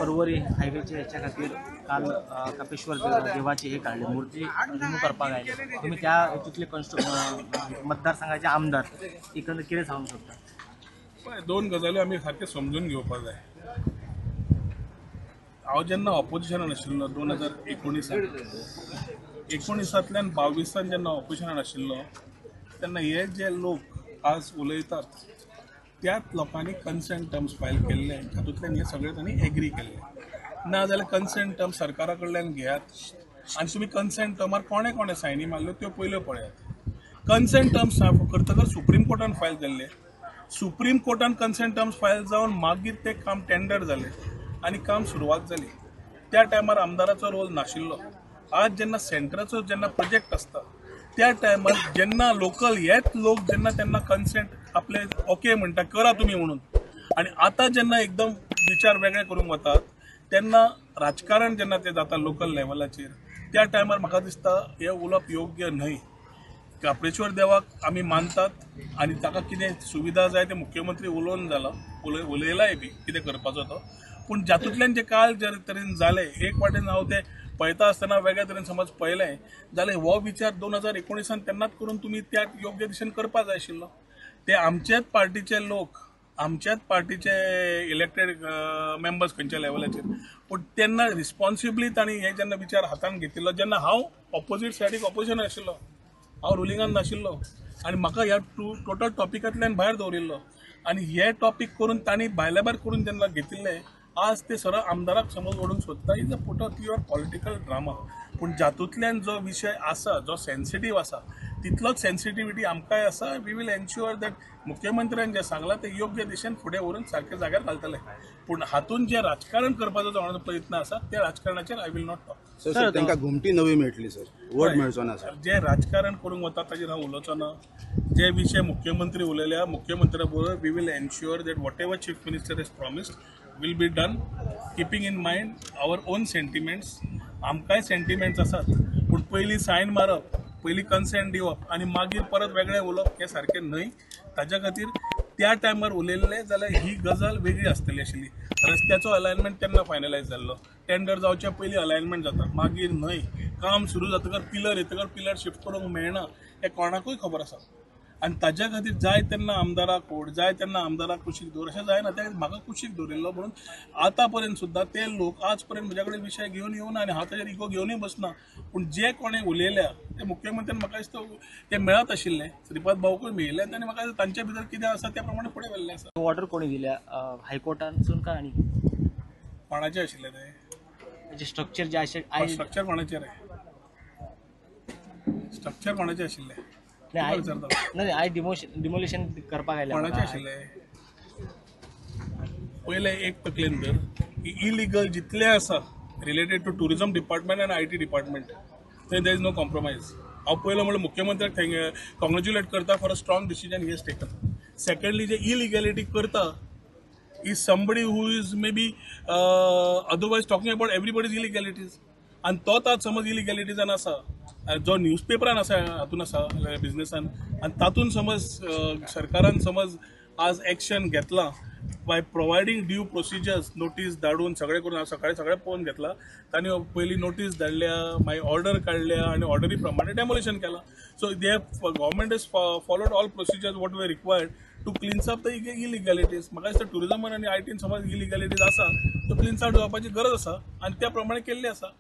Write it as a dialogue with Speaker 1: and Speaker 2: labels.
Speaker 1: पर्वरी हायवेचे हेच्या खातीर काल कपेश्वर देवाची हे काडले मूर्ती रिमूव करपाक आयले. तुमी त्या हितूंतले मतदारसंघाचे आमदार एकंदर कितें सांगूंक सोदता?
Speaker 2: पळय, दोन गजाली आमी सारखे समजून घेवपाक जाय. हांव जेन्ना ऑपोजिशनान आशिल्लो 2019 एकोणिसांतल्यान 22 जेन्ना ऑपोजिशनान आशिल्लो तेन्ना हे जे लोक आज उलयतात त्याच लोकांनी कन्सेंट टर्म्स फायल केल्ले, तातूंतल्यान हे सगळे तांणी एग्री केल्ले. ना जाल्यार कन्सेंट टर्म्स सरकारा कडल्यान घेयात आनी तुमी कन्सेंट टर्मार कोणे कोणे सायनी मारल्यो त्यो पयल्यो पळयात. कन्सेंट टर्म्स करतकच सुप्रीम कोर्टान फायल जाल्ले, सुप्रीम कोर्टान कन्सेंट टर्म्स फायल जावन मागीर तें काम टेंडर जालें आनी काम सुरवात जाली. त्या टायमार आमदाराचो रोल नाशिल्लो. आज जेन्ना सेंटराचो जेन्ना प्रोजेक्ट आसता त्या टायमार जेन्ना लोकल हेच लोक जेन्ना तेन्ना कन्सेंट आपले ओके म्हणटा करा तुमी म्हणून, आनी आतां जेन्ना एकदम विचार वेगळे करूंक वतात तेन्ना राजकारण जेन्ना तें जाता लोकल लेवलाचेर त्या टायमार म्हाका दिसता हें उलोवप योग्य न्हय. काप्रेश्वर देवाक आमी मानतात आनी ताका कितें सुविधा जाय तें मुख्यमंत्री उलोवन जाला, उलयलाय बी कितें करपाचो तो. पूण जातूंतल्यान जे काल जे तरेन जालें एक वाटेन हांव तें पळयता आसतना वेगळ्या तरेन समज पळयलें जाल्यार हो विचार 2019 तेन्नाच करून तुमी त्या योग्य दिशेन करपाक जाय आशिल्लो. ते आमच्याच पार्टीचे लोक, आमच्याच पार्टीचे इलेक्टेड मेंबर्स खंयच्या लेवलाचेर, पूण तेन्ना रिस्पॉन्सिबली तांणी हे जेन्ना विचार हातान घेतिल्लो जेन्ना हांव ऑपोजीट सायडीक ऑपोजिशन आशिल्लो, हांव रुलिंगान नाशिल्लो आनी म्हाका ह्या टोटल टॉपिकांतल्यान भायर दवरिल्लो आनी हे टॉपीक करून तांणी भायल्या भायर करून जेन्ना घेतिल्ले आज ते सरळ आमदाराक समज ओडूंक सोदता. Is a put a pure political drama. पूण जातूंतल्यान जो विशय आसा जो सेन्सिटीव आसा तितलोच सेन्सिटिविटी आमकांय आसा. We will ensure that मुख्यमंत्र्यान जें सांगलां तें योग्य दिशेन फुडें व्हरून सारकें जाग्यार घालतले. पूण हातूंत जें राजकारण करपाचो जो प्रयत्न आसा त्या राजकारणाचेर I will not talk.
Speaker 3: Sir, तांकां घुमटी नवी मेळटली सर, वोट मेळचो ना सर.
Speaker 2: जें राजकारण करूंक वता ताजेर हांव उलोवचो ना. जे विशय मुख्यमंत्री उलयल्या मुख्यमंत्र्या बरोबर we will ensure that whatever chief minister is promised will be done, keeping in mind our own sentiments. आमकांय सेंटिमेंट्स आसात, पूण पयलीं सायन मारप, पयलीं कन्सेंट दिवप आनी मागीर परत वेगळें उलोवप हें सारकें न्हय. ताज्या खातीर त्या टायमार उलयल्लें जाल्यार ही गजाल वेगळी आसतली आशिल्ली. रस्त्याचो अलायनमेंट तेन्ना फायनलायज जाल्लो, टेंडर जावच्या पयलीं अलायनमेंट जाता, मागीर न्हय. काम सुरू जातकर पिलर येतकर पिलर शिफ्ट करूंक मेळना हें कोणाकूय खबर आसा. आनी ताज्या खातीर जाय तेन्ना आमदाराक ओड, जाय तेन्ना आमदाराक कुशीक दवर अशें जायना. त्या म्हाका कुशीक दवरिल्लो म्हणून आतां पर्यंत सुद्दां ते लोक आज पर्यंत म्हज्या कडेन विशय घेवन येवना आनी हांव ताजेर इगो घेवनूय बसना. पूण जे कोणें उलयल्या ते मुख्यमंत्र्यान म्हाका दिसता ते मेळत आशिल्ले, श्रीपाद भाऊकूय मेळिल्ले आनी म्हाका दिसता तांच्या भितर कितें आसा त्या प्रमाणे फुडें व्हेल्लें आसा.
Speaker 1: ऑर्डर कोणी दिल्या हायकोर्टानसून काय आनी
Speaker 2: कोणाचें आशिल्लें तें
Speaker 1: स्ट्रक्चर जें आशिल्लें?
Speaker 2: स्ट्रक्चर कोणाचें रे? स्ट्रक्चर कोणाचें आशिल्लें?
Speaker 1: नाही, I demolition करपाक आयलें.
Speaker 2: कोणाचें आशिल्लें? पयलें एक तकलेन धर की इलिगल जितलें आसा related to tourism department आनी IT department थंय there is no compromise. हांव पयलो म्हणल्यार मुख्यमंत्र्याक कॉंग्रेच्युलेट करता for a strong decision he has taken. Secondly J illegality करता is somebody who is maybe otherwise talking about everybody's illegalities. आनी तोच आज समज इलिगॅलिटीजान आसा, जो न्यूजपेपरान आसा हातून आसा बिजनेसान, आनी तातूंत समज सरकारान समज आज एक्शन घेतलां by providing due procedures, notice धाडून सगळें करून हांव सकाळीं सगळें पळोवन घेतलां. तांणी पयलीं नोटीस धाडल्या, मागीर ऑर्डर काडल्या आनी ऑर्डरी प्रमाणे डेमोलिशन केलां. So they government is followed all procedures what were required to cleanse up the illegalities. म्हाका दिसता टुरिजमान आनी आयटीन समज इलिगॅलिटीज आसा त्यो क्लिन्स आउट जावपाची गरज आसा आनी त्या प्रमाणे केल्ली आसा.